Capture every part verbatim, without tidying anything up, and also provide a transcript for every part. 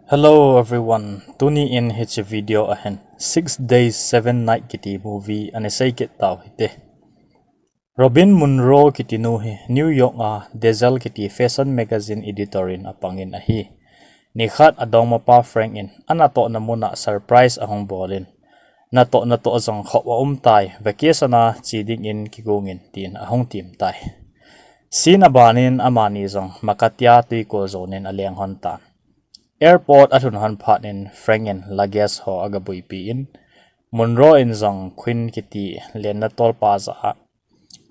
Hello everyone, tuni in hiche video a hin Six Days, Seven Night kiti movie ana sei kit tau hite. Robin Munroe kiti nu hi New York a Dazzle kiti fashion magazine editor in apang in ahi. Nikhat adongmapa Frank in anatohna mun a surprise ahung bol in, "Natoh natoh jong khop a um tai, vacation a che ding in kigon in," tin ahung tim tai. Scene aban in amani jong Makati a twikol jon in aleng hon tan. Airport alhun hon phat in Frank in luggage ho aga buipi in, Munroe in jong Quinn kiti lenna tolpa jah a,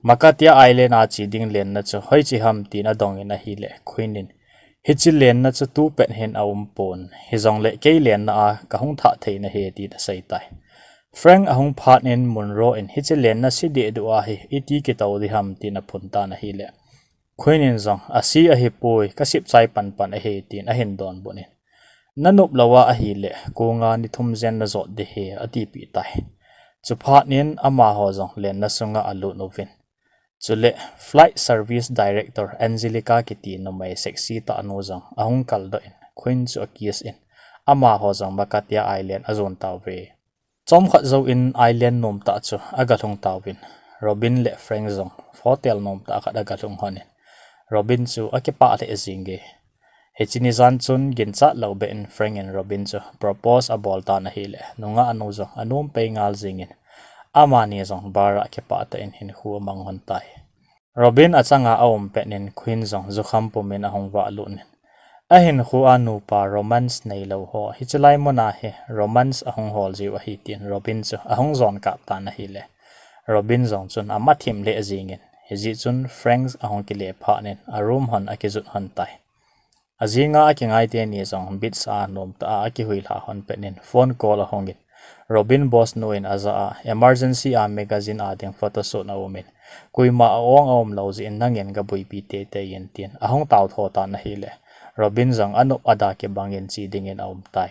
"Makati a island a che ding lenna chu hoiche ham?" tin adong in ahile, Quinn in, "Hiche lenna chu tu pet hin aum pon, hijongle kei lenna a kahung thah thei nahi," tin asei tai. Frank ahung phat in Munroe in, "Hiche lenna se deh duh ahi, iti kitou ding ham?" tin aphun tan ahile, Quinn in jong, "Ase ahipoi, kasep chai panpan ahi," tin ahin donbut in, "Nanop lou a ahile, kong a ni thum jen najot ding ahi," atipeh tai. Chuphat in amaho jong lenna sunga alut uvin. Chule, flight service director Angelica kiti numei sexy tah nu jong ahung kaldoh in, Quinn chu akiss in, amaho jong Makati a island ajon tauve. Chomkhat jouvin island nomtah chu agalhung tauvin, Robin le Frank jong hotel nomtah khat agalhung hon in, Robin chu akipah lheh jenge. Hiche ni jan chun ginchat lou beh in Frank in Robin chu propose abol tan ahile, nungah nu jong anom pei ngal jeng in, amani jong bar a kipah tah in hinkho amang hon tai. Robin achang a aum pet in Quinn jong jukham pum in ahung vahlut in, "Ahinkho a nupa romance neilou ho, hiche lai mun a hi romance ahung hol jiu ahi," tin Robin chu ahung jon kap tan ahile, Robin jong chun ama thim lheh jeng in, hijeh chun Frank ahung kile phat in aroom hon akijot hon tai. Ajing a akingai teni jong beach a nomtah a akihuilha hon pet in phone call ahung in, Robin boss nu in ajah a, "Emergency a magazine a ding photoshoot aum in, koima a-ong aum lou jeh in nangin gabuipi teitei in," tin ahung tao tho tan ahile, Robin jong anop ada kibang in che ding in aum tai.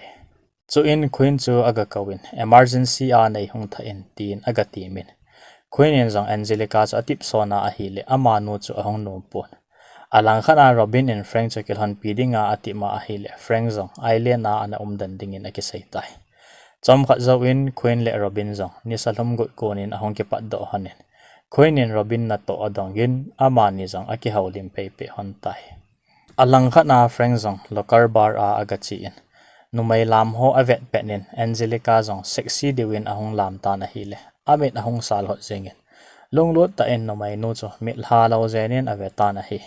Chuin Quinn chu agakou in, "Emergency a neihung thah in," tin agatim in, Quinn in jong Angelica chu atip son a ahile, amanu chu ahung nom pon. Alangkhat a Robin in Frank chu kilhonpi dinga atip ma ahile, Frank jong island a ana um den ding in akisei tai. Chomkhat jouvin Quinn le Robin jong nisa lhum got kon in ahung kipatdoh hon in, Quinn in Robin natoh adong in, amani jong akihoulim pei pei hon tai. Alangkhat a Frank jong local bar a agache in, numei lam ho avet pet in, Angelica jong sexy deu in ahung lam tan ahile, amit ahung sal hot jeng in, lunglut tah in numei nu chu mitlha lou jen in ave tan ahi.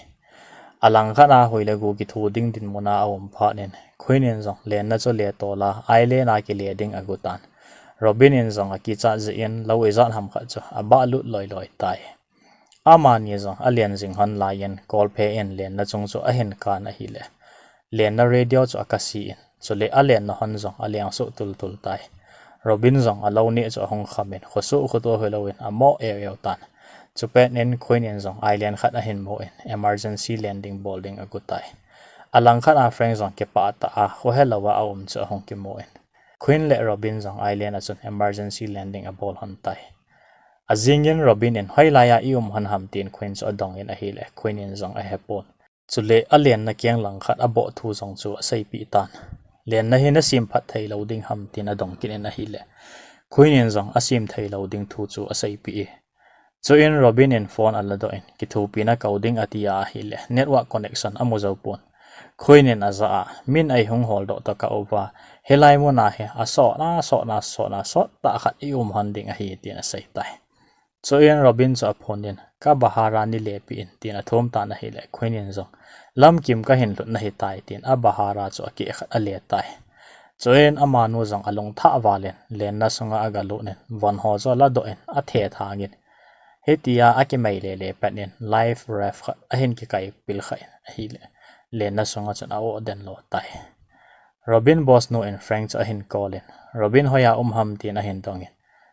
Alangkhat a hui le gu kithu ding dinmun a aum phat in, Quinn in jong lenna chu le tol a, island a kile ding agot tan. Robin in jong akichat jeh in, lou ijat ham khat chu abahlut loi loi tai. Amani jong alen jing hon lai in, kolphe in lenna chung chu ahin kan ahile, lenna radio chu akasi in, chule alenna hon jong aleng suh tul tul tai. Robin jong alou neh chu ahung kham in, khosuh khoto hilou in amo eu eu tan. Chupet in Quinn in jong island khat ahin mu in, emergency landing bol ding agot tai. Alangkhat a Frank jong kipah tah a, khohelou a aum chu ahung kimu in, Quinn le Robin jong island a chun emergency landing abol hon tai. Ajing in Robin in, "Hoilai a i um hon ham?" tin Quinn chu adong in ahile, Quinn in jong ahe pon. Chule alenna keng langkhat aboh thu jong chu aseipeh tan. "Lenna hi nasem phat thei lou ding ham?" tin adong kit in ahile, Quinn in jong asem thei lou ding thu chu aseipeh e. Chuin Robin in phone aladoh in, "Kithopina kou ding," ati a ahile, network connection amu jou pon. Quinn in ajah a, "Min eihung holdoh tokah uva, hilai mun a hi asot na, sot na, sot na, sot tah khat i um hon ding ahi," tin asei tai. Chuin Robin chu aphone in, "Ka bahara nei lepeh in," tin athum tan ahile, Quinn in jong, "Lamkim kahin lut nahi tai," tin abahara chu akeh khat ale tai. Chuin amanu jong alungthah val in, lenna sunga agalut in, von ho chu aladoh in, athe thang in, hitia akimei lele pet in, life raft khat ahin kikai pil kha in ahile, lenna sunga chun a-oh den lo tai. Robin boss nu in Frank chu ahin call in, "Robin hoiya um ham?" tin ahin dong in,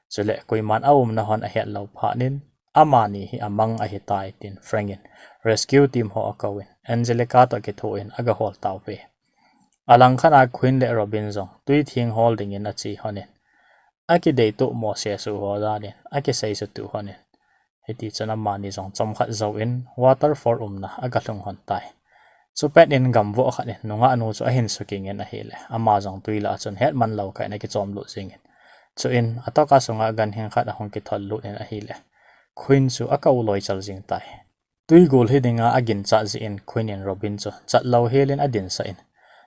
chule koiman aumna hon ahet lou phat in, "Amani hi amang ahitai," tin Frank in rescue team ho akou in, Angelica toh kitho in agahol tauve. Alangkhat a Quinn le Robin jong tui theng hol ding in ache hon in, akidei tuh mo se suh ho dan in akisei suh tuh hon in, hiti chun amani jong chomkhat jouvin waterfall umna agalhung hon tai. Chupet in gamvoh khat in nungah nu chu ahin suking in ahile, ama jong tui lah a chun hetman lou kah in akichom lut jing in. Chuin atoka sunga ganhing khat ahung kithol lut in ahile, Queen chu akou loi chal jing tai. Tui gol hi dinga aginchat jeh in Queen in Robin chu chatlou hel in adinsah in,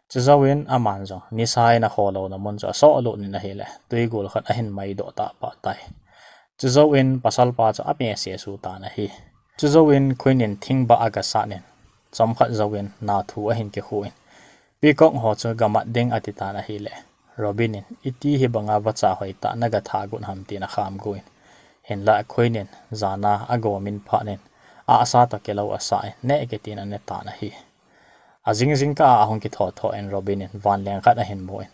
chujouvin aman jong nisa in akhoh louna mun chu asoh lut in ahile, tui gol khat ahin maidoh tah pah tai. Chujouvin pasalpa chu apeh sesu tan ahi. Chujouvin Queen in thingbah agasat in, chomkhat jouvin nathu ahin kikhu in, Peacock ho chu gamat ding ati tan ahile, Robin in, iti hi banga vacha hoitah naga tha got ham tin akham got in. Hinlah Queen in jana agom in phat in, ahsa toh kilou asah in, neh kit in ane tan ahi. Ajing jingkah a ahung kithotho in Robin in vanleng khat ahin mu in,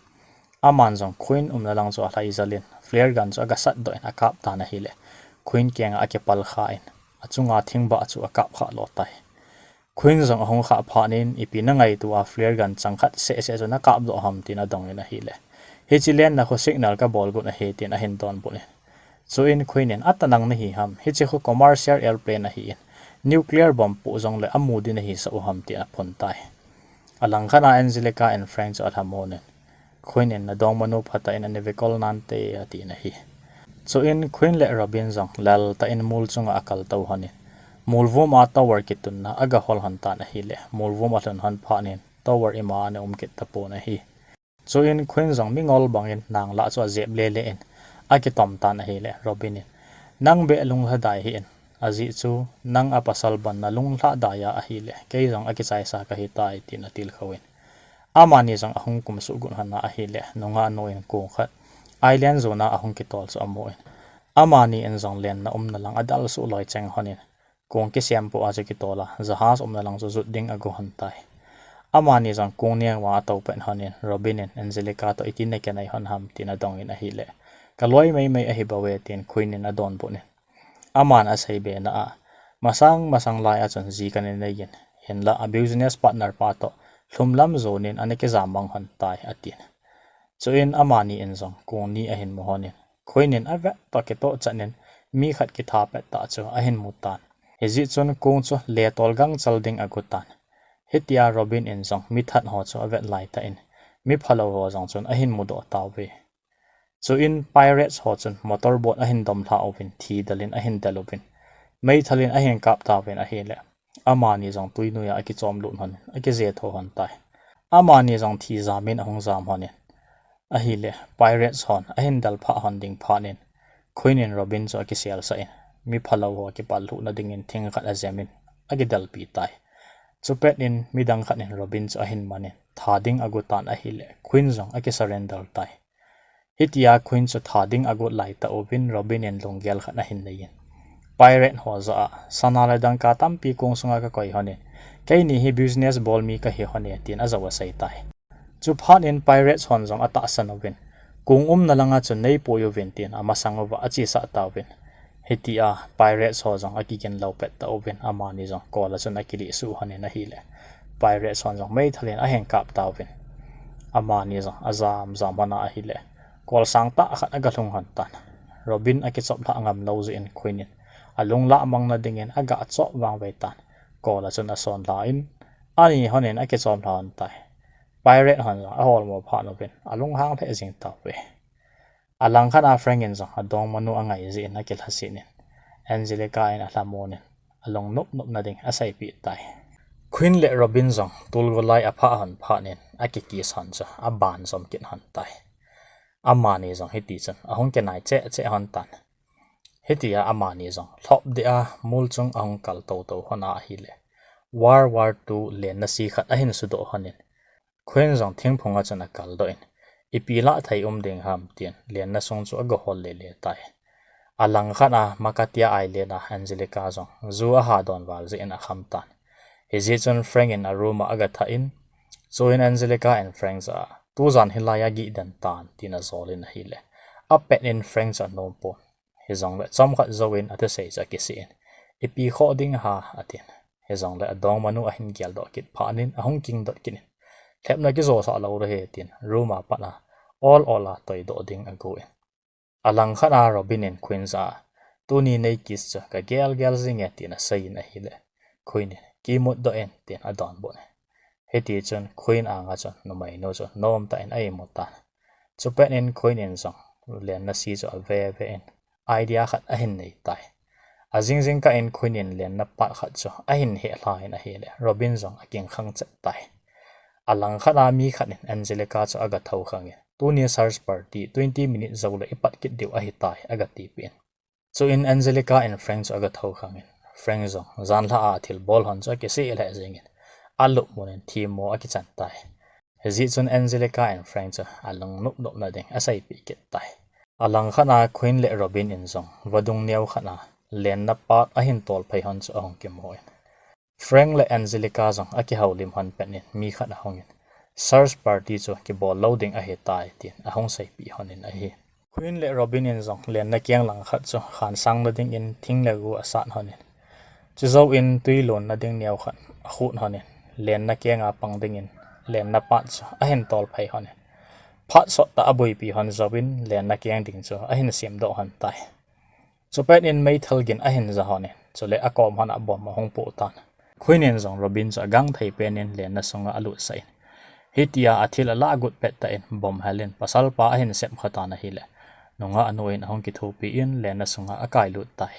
aman jong Queen umna lang chu alhai jal in, flare gun chu agasat doh in akap tan ahile, Queen kiang a akipal kha in, achunga thingbah chu akap kha lo tai. Queen jong ahung khah phat in, ipi nangaito a flare gun chang khat seh seh chu nakap doh ham tin adong in ahile, hiche lenna khu signal kabol got ahi tin ahin donbut in. Chuin Queen in, atanang nahi ham, hiche khu commercial airplane ahi in, nuclear bomb poh jongle amu ding nahi sah u ham tin aphun tai. Alangkhat a Angelica in Frank chu alhamon in, Queen in, nadongmanu phatah in ane vetkol nante, atin ahi. Chuin Queen le Robin jong lel tah in mol chunga akal tou hon in, molvom a tower kitunna agahol hon tan ahile, molvom alhun hon phat in tower ima ana um kit tapon ahi. Chuin Queen jong mingol bangin nang lah chu ajep lele in akitom tan ahile, Robin in, nang beh lunglhadai hih in, ajeh chu nang a pasal ban nalunglhadai a ahile, kei jong akichaisa kahitai, tin atilkhou in. Amani jong ahung kumsuh got hon a ahile, nungah nu in kong khat island jona ahung kitol chu amu in, amani in jong lenna umna lang adalsuh loi cheng hon in, kong kisem poh a chu kitol a, jahas umna lang chu jot ding agot hon tai. Amani jong kong neo a atou pet hon in, Robin in Angelica toh iti nakinai hon ham tin adong in ahile, kaloi maimai ahi bouve, tin Queen in adonbut in, aman asei bena a, masang masang lai a chun ji kana nei in, hinlah a business partner pa toh lhumlam jon in ana kijam mang hon tai, atin. Chuin amani in jong kong ni ahin mu hon in, Queen in avet toh kitoh chan in, mi khat kitha pet tah chu ahin mu tan. Hijeh chun kong chu letol gangchal ding agot tan. Hitia Robin in jong mi that ho chu avet laitah in, mi phalou ho jong chun ahin mudoh tauve. Chuin pirates ho chun motor boat ahin domlhah uvin, thi del in ahin del uvin, meithal in ahin kap tauvin ahile, amani jong tui noiya akichom lut hon in, akijetho hon tai. Amani jong thi jam in ahung jam hon in ahile, pirates hon ahin del phah hon ding phat in, Queen in Robin chu akiselsah in, mi phalou ho kipal lhuhna dingin thing khat ajem in akidelpi tai. Chupet in midang khat in Robin chu ahin man in, tha ding agot tan ahile, Queen jong akisurrender tai. Hitia Queen chu tha ding agot laitah uvin Robin in lunggel khat ahin nei in, pirate ho jah a, sana le dangka tampi kong sunga kakoi hon in, keini hi business bol mi kahi hon e, tin ajou asei tai. Chuphat in pirates hon jong atahsan uvin, kong umna langa chun neipui uvin, tin amasang uva achesah tauvin. Hitia pirates ho jong akigin lou pet tauvin, amani jong kol a chun akilehsuh hon in ahile, pirates hon jong meithal in ahin kap tauvin. Amani jong ajam jam hon a ahile, kol sang tah khat agalhung hon tan. Robin akichoplhah ngam lou jeh in Queen in alung lahmang na dingin agachop vangvei tan. Kol a chun asonlha in, ani hon in akichomlha hon tai. Pirate hon jong aholmo phat uvin alunghang lheh jing tauve. Alangkhat a Frank in jong adongmanu angai jeh in akilhaset in, Angelica in alhamon in, alung nop nopna ding aseipeh tai. Queen le Robin jong tolgolai aphah hon phat in akikiss hon chu abanjom kit hon tai. Amani jong hitichun ahung kinai cheh cheh hon tan. Hitia amani jong lhop deh a mol chung ahung kal toto hon a ahile, World War Two lenna si khat ahin sudoh hon in, Queen jong thingphung a chun akaldoh in, ipi lah thei um ding ham, tin lenna sung chu agahol lele tai. Alangkhat a Makatea Island a Angelica jong ju ahadon val jeh in akham tan. Hijeh chun Frank in aroom a agathah in, chuin Angelica in Frank jah a, tujan hilai a gih den tan, tin ajol in ahile, apet in Frank chu anompon. Hijongle chomkhat jouvin athusei chu akisih in, ipi khoh ding ham, atin. Hijongle adongmanu ahin geldoh kit phat in ahung kingdot kit in, lhepna kijosah lou ahi, tin room a pat a ol ol a toidoh ding agon. Alangkhat a Robin in Queen jah a, tuni nei kiss chu kagel gel jinge, tin asei in ahile, Queen in, kimutdoh in, tin adonbut in. Hiti chun Queen anga chun numeinu chu nom tah in a imu tan. Chupet in Queen in jong Lenna si chu ave ve in idea khat ahin nei tai. Ajing jing kah in Queen in Lenna part khat chu ahin hehla in ahile Robin jong akingkhang chet tai. Alang khat a mi khat in Angelica chu aga thoukhang in, tuni search party twenty minute jou le ipat kit diu ahitai, aga tipeh in. Chuin Angelica in Frank chu aga thoukhang in, Frank jong janhi a thil bol hon chu akisih lheh jeng in, alup mun in themmo akichan tai. Hijeh chun Angelica in Frank chu alung nop nopna ding aseipeh kit tai. Alang khat a Queen le Robin in jong vadung neo khat a Lenna part ahin tolphei hon chu ahung kimu in, Frank le Angelica jong akihoulim hon pet in mi khat ahung in, search party chu kibol lou ding ahitai tin ahung seipeh hon in ahi. Queen le Robin in jong Lenna keng lang khat chu khansang na ding in thing le gu asat hon in, chujou in twi lonna ding neo khat akhut hon in, Lenna keng a pang ding in Lenna part chu ahin tolphei hon in, phat sot tah a abuipi hon jouvin Lenna keng ding chu ahin semdoh hon tai. Chupet in meithal gin ahin ja hon in, chule akom hon a bomb ahung poh tan. Queen in jong Robin chu agangthei pen in Lenna sunga alutsah in, hitia athil alah gut pet tah in bomb hel in pasal pa ahin sem kha tan ahile, nungah nu in ahung kithopi in Lenna sunga akailut tai.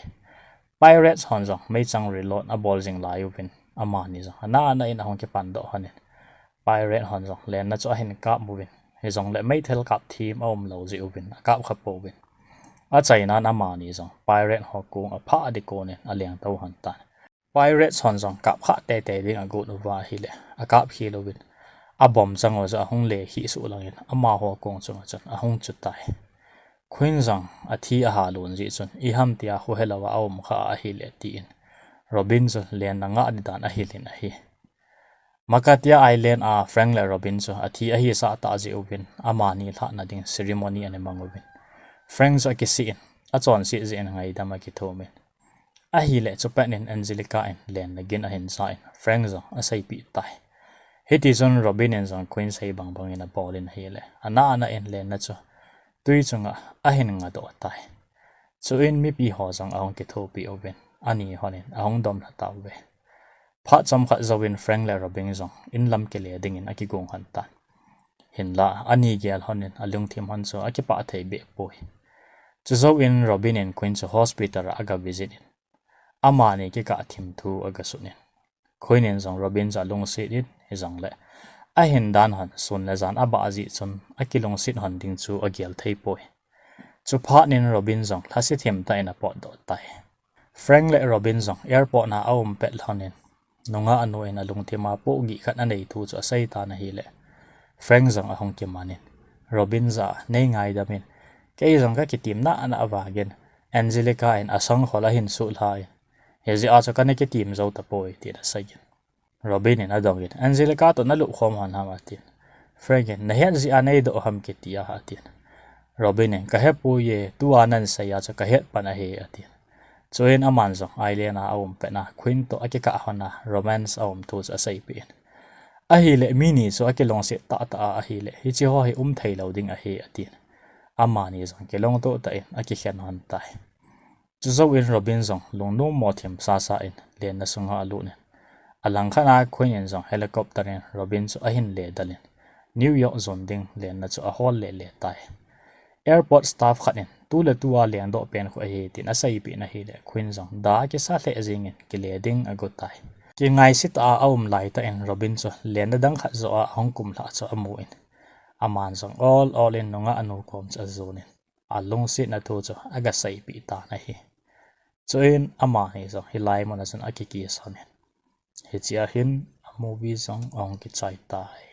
Pirates hon jong meichang reload abol jing lai uvin, amani jong ana ana in ahung kipan doh hon in, pirate hon jong Lenna chu ahin kap uvin, hijongle meithal kap them aum lou jeh uvin akap kha pouvin. Achaina in amani jong pirate ho kong aphah ding kon in aleng tou hon tan. Pirates hon jong kap khah teitei ding agot uva ahile, akap khel uvin, abomb chang u chu ahung le khih suh lang in amaho kong chunga chun ahung chu tai. Queen jong athi ahalon jeh chun, iham tia khohelou a aum kha ahile tin, Robin chu Lenna ngah ding dan ahil in ahi. Makatia Island a Frank le Robin chu athi ahisah tah jeh uvin, amani lhahna ding ceremony ana mang uvin, Frank chu akisih in, achonset jeh in ngaidam akithum in, ahile chupet in Angelica in Lenna gin ahin ja in Frank jong aseipeh tai. Hiti chun Robin in jong Queen sei bang bang in abol in ahile, ana ana in Lenna chu twi chunga ahin ngadoh tai. Chuin mipi ho jong ahung kithopi uvin, ani hon in ahung dom lha tauve. Phat chomkhat jouvin Frank le Robin jong inlam kile ding in akigong hon tan. Hinla ani gel hon in alungthim hon chu akipah thei beh poi. Chujou in Robin in Queen chu hospital a aga visit in, amani kikah thim thu aga sut in, Queen in jong Robin chu alungset in, hijongle ahin dan hon sun le jan abah jeh chun akilungset hon ding chu agel thei poi. Chuphat in Robin jong lhasethem tah in apotdoh tai. Frank le Robin jong airport na aum pet hon in, nungah nu in alungthim a pohgih khat anei thu chu asei tan ahile, Frank jong ahung kiman in, Robin jah a, nei ngaidam in, kei jong kakitim nana vangin, Angelica in asangkhol ahin suhlha in, hijeh a chu kana kitim jou tapoi, tin asei in. Robin in adong in, Angelica toh nalup khom hon ham, atin. Frank in, nahet jeh a neidoh ham kiti a, atin. Robin in, kahepoi e, tua nansei a chu kahet pan ahi, atin. Chuin aman jong island a aum pet na Queen toh akikah hon a romance aum thu chu aseipeh in, ahile mi ni chu akilungset tahtah a ahile hiche ho hi um theilou ding ahi, atin. Amani jong kilungtoh tah in akikhen hon tai. Chujou in Robin jong lungnom mo thim sasa in Lenna sunga alut in, alangkhat a Queen in jong helicopter in Robin chu ahin ledal in, New York jon ding Lenna chu ahol lele tai. Airport staff khat in, tuletua lengdoh pen khu ahi, tin aseipeh in ahile Queen jong da akisa lheh jeng in kile ding agot tai. Kingaise tah a aum laitah in Robin chu Lenna dang khat joh a ahung kumlhah chu amu in, aman jong ol ol in nungah nu kom chu ajon in, alungsetna thu chu aga seipeh tan ahi. Chuin amani jong hilai mun a chun akikiss hon in, hichea hin a movie jong ahung kichai tai.